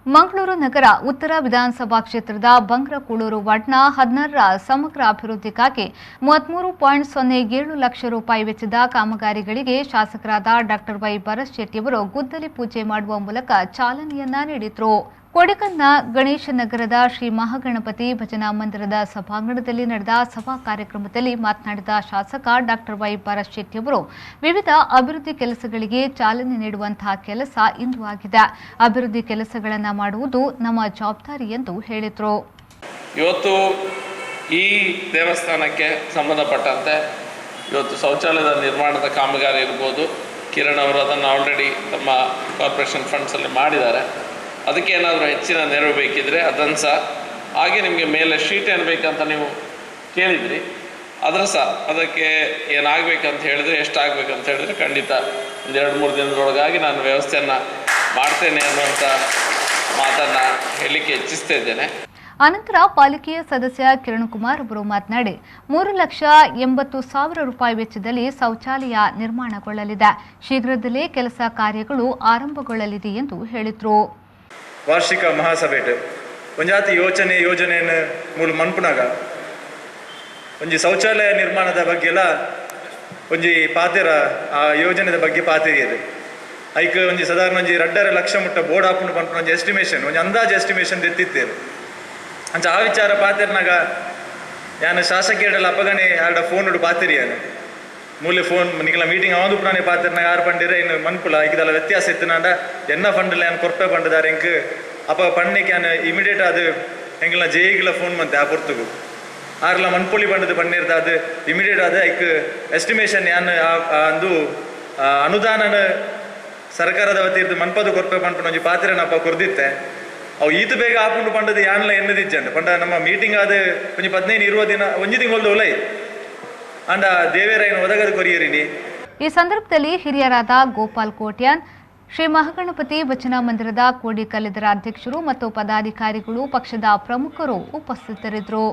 Mangaluru ನಗರ ಉತ್ತರ ವಿಧಾನಸಭಾ ಕ್ಷೇತ್ರದ ಬಂಗ್ರಕೂಳೂರು ವಾರ್ಡ್ನ 16ರ ಸಮಗ್ರ ಅಭಿವೃದ್ಧಿಗಾಗಿ 33.07 ಲಕ್ಷ ರೂಪಾಯಿ ವೆಚ್ಚದ ಕಾಮಗಾರಿಗಳಿಗೆ ಶಾಸಕರಾದ ಡಾಕ್ಟರ್ ವೈ ಭರತ್ ಶೆಟ್ಟಿಯವರು ಗುದ್ದಲಿ ಪೂಜೆ ಮಾಡುವ ಮೂಲಕ ಚಾಲನೆಯನ್ನ ನೀಡಿದರು. ಕೊಡಗನ್ನ ಗಣೇಶ ನಗರದ ಶ್ರೀ ಮಹಾಗಣಪತಿ ಭಜನಾ ಮಂದಿರದ ಸಭಾಂಗಣದಲ್ಲಿ ನಡೆದ ಸಭಾ ಕಾರ್ಯಕ್ರಮದಲ್ಲಿ ಮಾತನಾಡಿದ ಶಾಸಕ ಡಾಕ್ಟರ್ ವೈ ಭರತ್ ಶೆಟ್ಟಿಯವರು ವಿವಿಧ ಅಭಿವೃದ್ಧಿ ಕೆಲಸಗಳಿಗೆ ಚಾಲನೆ ನೀಡುವಂತಹ ಕೆಲಸ ಇಂದು ಆಗಿದೆ. ಅಭಿವೃದ್ಧಿ ಕೆಲಸಗಳನ್ನು ಮಾಡುವುದು ನಮ್ಮ ಜವಾಬ್ದಾರಿ ಎಂದು ಹೇಳಿದರು. ಇವತ್ತು ಈ ದೇವಸ್ಥಾನಕ್ಕೆ ಸಂಬಂಧಪಟ್ಟಂತೆ ಇವತ್ತು ಶೌಚಾಲಯದ ನಿರ್ಮಾಣದ ಕಾಮಗಾರಿ ಇರ್ಬೋದು, ಕಿರಣ್ ಅವರು ಅದನ್ನು ಆಲ್ರೆಡಿ ತಮ್ಮ ಕಾರ್ಪೊರೇಷನ್ ಫಂಡ್ಸಲ್ಲಿ ಮಾಡಿದ್ದಾರೆ. ಅದಕ್ಕೆ ಏನಾದರೂ ಹೆಚ್ಚಿನ ನೆರವು ಬೇಕಿದ್ದರೆ ಅದನ್ನು ಸಹ, ಹಾಗೆ ನಿಮಗೆ ಮೇಲೆ ಶೀಟ್ ಏನು ಬೇಕಂತ ನೀವು ಕೇಳಿದ್ರಿ, ಅದರ ಸಹ ಅದಕ್ಕೆ ಏನಾಗಬೇಕಂತ ಹೇಳಿದರೆ, ಎಷ್ಟಾಗಬೇಕಂತ ಹೇಳಿದರೆ ಖಂಡಿತ ಒಂದು 2-3 ದಿನದೊಳಗಾಗಿ ನಾನು ವ್ಯವಸ್ಥೆಯನ್ನು ಮಾಡ್ತೇನೆ ಅನ್ನುವಂಥ ಮಾತನ್ನು ಹೇಳಲಿಕ್ಕೆ ಇಚ್ಛಿಸ್ತಾ ಇದ್ದೇನೆ. ಅನಂತರ ಪಾಲಿಕೆಯ ಸದಸ್ಯ ಕಿರಣ್ ಕುಮಾರ್ ಅವರು ಮಾತನಾಡಿ 3,80,000 ರೂಪಾಯಿ ವೆಚ್ಚದಲ್ಲಿ ಶೌಚಾಲಯ ನಿರ್ಮಾಣಗೊಳ್ಳಲಿದೆ, ಶೀಘ್ರದಲ್ಲೇ ಕೆಲಸ ಕಾರ್ಯಗಳು ಆರಂಭಗೊಳ್ಳಲಿದೆ ಎಂದು ಹೇಳಿದರು. ವಾರ್ಷಿಕ ಮಹಾಸಭೆಟ್ ಒಂಜಾತಿ ಯೋಚನೆ ಯೋಜನೆಯನ್ನು ಮೂಲ ಮನ್ಪುನಾಗ ಒಂಜಿ ಶೌಚಾಲಯ ನಿರ್ಮಾಣದ ಬಗ್ಗೆ ಎಲ್ಲ ಒಂಜಿ ಪಾತೆರ, ಆ ಯೋಜನೆದ ಬಗ್ಗೆ ಪಾತೆರಿಯದು. ಐಕ್ ಒಂಜಿ ಸಾಧಾರಣ ಒಂಜಿ 2.5 ಲಕ್ಷ ಮುಟ್ಟ ಬೋರ್ಡ್ ಹಾಕೊಂಡು ಪನ್ಪುನ ಒಂಜಿ ಎಸ್ಟಿಮೇಷನ್, ಒಂಜಿ ಅಂದಾಜು ಎಸ್ಟಿಮೇಷನ್ ದೆತ್ತಿತ್ತೇರು. ಅಂಚ ಆ ವಿಚಾರ ಪಾತೆರ್ನಾಗ ಯಾನು ಶಾಸಕಿಯಡಲ್ಲ ಅಪ್ಪಗಣೆ ಆಡ ಫೋನ್ ಪಾತೆರಿಯಾನು ಮೂಲೆ ಫೋನ್ ನಿಕಲ ಮೀಟಿಂಗ್ ಅವಂದು ಪುರಾಣೆ ಪಾತೆರ್ನಾಗ ಆರು ಪಂಡಿರ ಇನ್ನು ಮನ್ಪುಲ ಐಕದಲ್ಲ ವ್ಯತ್ಯಾಸ ಇತ್ತು ಎನ್ನ ಫಂಡ್ಲ ಏನು ಕೊರ್ಪೆ ಪಂಡದಾರೆ ಎಂಕ್ ಅಪ್ಪ ಪಣ್ಣಕ್ಕೆ ಯಾನು ಇಮಿಡಿಯೇಟ್ ಅದು ಎಂಕಲ್ನ ಜೇಯಿಗಳ ಫೋನ್ ಮಂತೆ ಆ ಪೊರ್ತುಗು ಆರ್ಲ ಮನ್ಪೊಲಿ ಪಂಡದು ಪಣ್ಣೀರ್ದ ಅದು ಇಮಿಡಿಯೇಟ್ ಅದು ಐಕ್ ಎಸ್ಟಿಮೇಷನ್ ಯಾನು ಅಂದು ಅನುದಾನನ ಸರ್ಕಾರದ ವತಿರ್ದು ಮನ್ಪದು ಕೊರ್ಪೆ ಪನ್ಪುನ ಒಂಜಿ ಪಾತ್ರೆನಪ್ಪ ಕೊರ್ದಿತ್ತೆ. ಅವು ಈತ ಬೇಗ ಆಪುಂಡು ಪಂಡದು ಯಾನ್ಲ ಎನ್ನದಿಜ್ಜಂಡು ಪಂಡ ನಮ್ಮ ಮೀಟಿಂಗ್ ಅದು ಒಂಜಿ 15-20 ದಿನ ಒಂಜಿ ತಿಂಗಳದ ಉಲೈ ಅಂಡ ದೇವೇರಾಯನ ಒದಗದ ಕೊರಿಯರಿನಿ. ಈ ಸಂದರ್ಭದಲ್ಲಿ ಹಿರಿಯರಾದ ಗೋಪಾಲ್ ಕೋಟ್ಯಾನ್, ಶ್ರೀ ಮಹಾಗಣಪತಿ ಭಜನಾ ಮಂದಿರದ ಕೋಡಿ ಕಲ್ಲಿದರ ಅಧ್ಯಕ್ಷರು ಮತ್ತು ಪದಾಧಿಕಾರಿಗಳು, ಪಕ್ಷದ ಪ್ರಮುಖರು ಉಪಸ್ಥಿತರಿದ್ದರು.